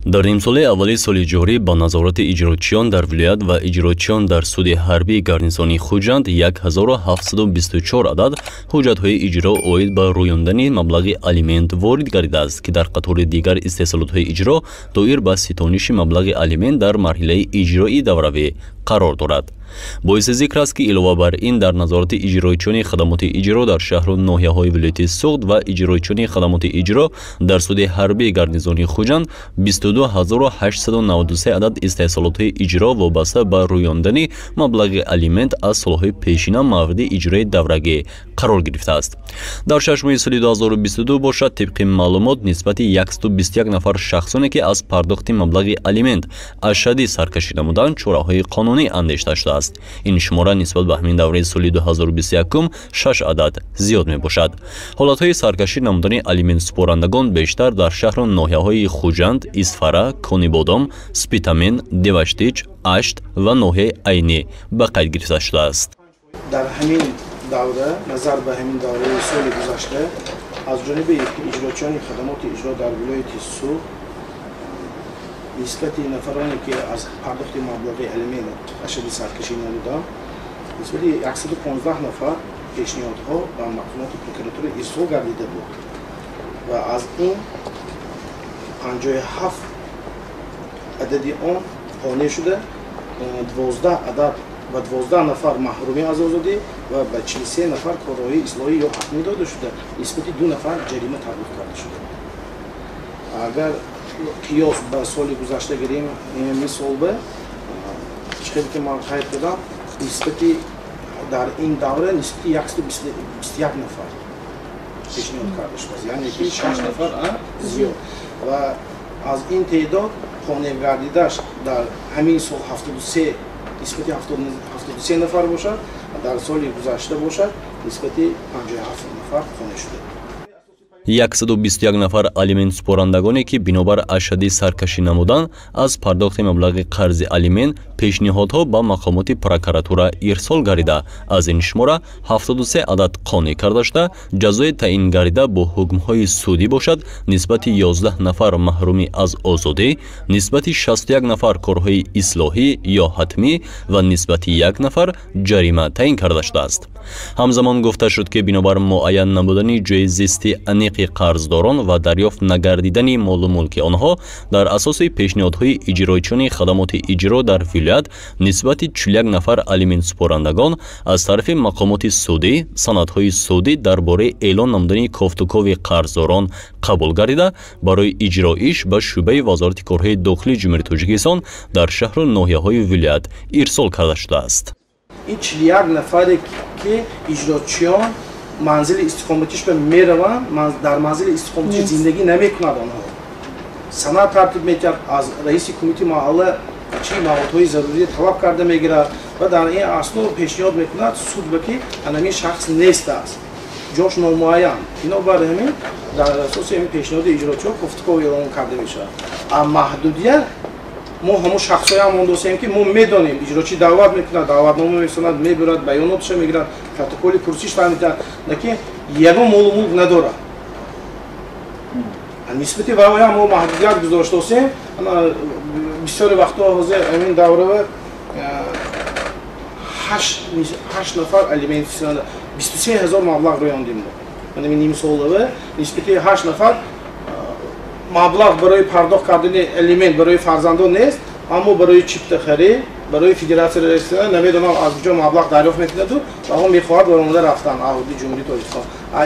Дар нимсолаи аввали соли ҷорӣ ба назорати иҷрочиён дар вилоят ва иҷрочиён дар суди ҳарбии гарнизони Хуҷанд 1724 адад ҳуҷҷатҳои иҷро оид ба рӯёндани маблағи алимент ворид гардидааст, ки дар қатори дигар истеҳсолотҳои иҷро доир ба ситониши маблағи алимент дар марҳилаи иҷроии давравӣ қарор дорад. Боиси зикр аст, ки илова бар ин дар назорати иҷроичиёни хадамоти иҷро дар шаҳру ноҳияҳои вилояти Суғд ва иҷроичиёни хадамоти иҷро дар суди ҳарбии гарнизони Хуҷанд 22893 адад истеҳсолотҳои иҷро вобаста ба рӯёндани маблағи алимент аз солҳои пешина мавриди иҷрои даврагӣ қарор гирифтааст. Дар 6 моҳи соли 2022 бошад, тибқи маълумот нисбати 121 нафар шахсоне, ки аз пардохти маблағи алимент ашаддӣ саркашӣ намуданд, чораҳои қонунӣ андешта шудааст. Ин шумора нисбат ба ҳамин давраи соли 2021 6 адад зиёд мебошад. Ҳолатҳои саркашӣ намудани алиментсупорандагон бештар дар шаҳру ноҳияҳои Хуҷанд, Исфара, Конибодом, Спитамен, Деваштич, Ашт ва ноҳияи Айнӣ ба қайд гирифта шудааст. Дар ҳамин давра, назар ба ҳамин давраи соли гузашта, аз ҷониби иҷрочиёни хадамоти иҷро дар вилояти Суғд нисбати нафароне, ки аз пардохти маблағи алимент ашаддӣ саркашӣ намуданд, нисбати 115 нафар пешниҳодҳо ба мақомоти прокуратура ирсол гардида буд ва аз ин 57 адади он қонеъ шуда, 12 адад ба 12 нафар маҳрумӣ аз озодӣ ва ба 43 нафар корҳои ислоҳӣ ё ҳатмӣ дода шуда, нисбати 2 нафар ҷарима татбиқ карда шуда. Агар қиёс ба соли гузашта гирем, мисол ба чӣ хеле ки ман қайд кардам, нисбати дар ин давра нисбати 121 нафар пешниҳод карда шудааст, яъне ки 6 нафар зиёд, ва аз ин теъдод қонеъ гардидаш дар ҳамин сол 73, нисбати 73 нафар бошад, дар соли гузашта бошад нисбати 57 нафар қонеъ шуда. 121 нафар алиментсупорандагоне, ки бинобар ашаддӣ саркашӣ намудан аз пардохти маблағи қарзи алимент, пешниҳодҳо ба мақомоти прокуратура ирсол гардида, аз ин шумора 73 адад қонеъ карда шуда, ҷазои таъин гардида бо ҳукмҳои судӣ бошад нисбати 11 нафар маҳрумӣ аз озодӣ, нисбати 61 нафар корҳои ислоҳӣ ё ҳатмӣ ва нисбати 1 нафар ҷарима таъин карда шудааст. Ҳамзамон гуфта шуд, ки бинобар муайян намудани ҷои зисти аниқи қарздорон ва дарёфт нагардидани молу мулки онҳо, дар асоси пешниҳодҳои иҷроичиёни хадамоти иҷро дар вилоят нисбати 41 нафар алиментсупорандагон аз тарафи мақомоти судӣ санадҳои судӣ дар бораи эълон намудани кофтукови қарздорон қабул гардида, барои иҷроиш ба шӯъбаи Вазорати корҳои дохилии Ҷумҳурии Тоҷикистон дар шаҳру ноҳияҳои вилоят ирсол карда шудааст. Ин 41 нафаре, ки иҷрочиён манзили истиқоматиш ба мераванд, дар манзили истиқоматиш зиндагӣ намекунад, онҳо санад тартиб метиҳад, аз раиси кумитаи маҳалла чӣ маводҳои зарурӣ талаб карда мегирад ва дар ин асно пешниҳод мекунад суд ба ки анамин шахс нест аст, ҷош номуайян. Бинобар ҳамин дар асоси ҳамин пешниҳоди иҷрочиҳо кофтуков эълон карда мешавад. А маҳдудият мо ҳамон шахсҳоям мондосем, ки мо медонем, иҷрочӣ даъват мекунад, даъватнома мефиристонад, мебурад, баёноташа мегирад, протоколи пурсиш таъмин, лекин ягон молу мулк надорад. Нисбати вайам мо маҳдудият гузоштосем. Бисёри вақтҳо ҳозир ҳамин даврава 8 нафар алимент 23 ҳазор маблағ рӯёндим мо. Ҳамин нимсолава нисбати 8 нафар маблағ барои пардохт кардани алимент барои фарзандон нест, аммо барои чиптахарӣ, барои федератсия расидан намедонам аз куҷо маблағ дарёфт мекунаду ва он мехоҳад баромада рафтан аҳуди Ҷумҳурии Тоҷикистон.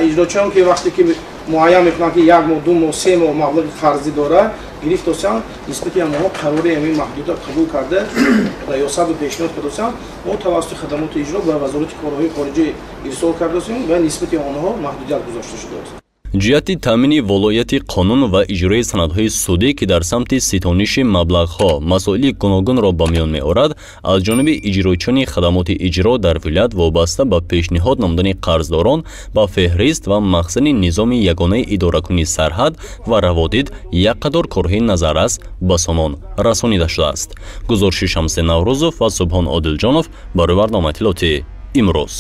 Иҷрочиён ки вақте ки муайян мекунанд, ки 1 моҳ, 2 моҳ, 3 моҳ маблағи қарзӣ дорад, гирифтосиан, нисбати ҳамонҳо қарори ҳамин маҳдуда қабул карда, раёсату пешниҳод кардосиан, мо тавассути хадамоти иҷро ба Вазорати корҳои хориҷӣ ирсол кардосем ва нисбати онҳо маҳдудият гузошта шудааст. Ҷиҳати таъмини волояти қонун ва иҷрои санадҳои судӣ, ки дар самти ситониши маблағҳо масоили гуногунро ба миён меорад, аз ҷониби иҷроичиёни хадамоти иҷро дар вилоят вобаста ба пешниҳод намудани қарздорон ба феҳрист ва махзани низоми ягонаи идоракунии сарҳад ва раводид як қатор корҳои назаррас ба сомон расонида шудааст. Гузориши Шамси Наврӯзов ва Субҳон Одилҷонов барои барномаи иттилоотӣ имрӯз.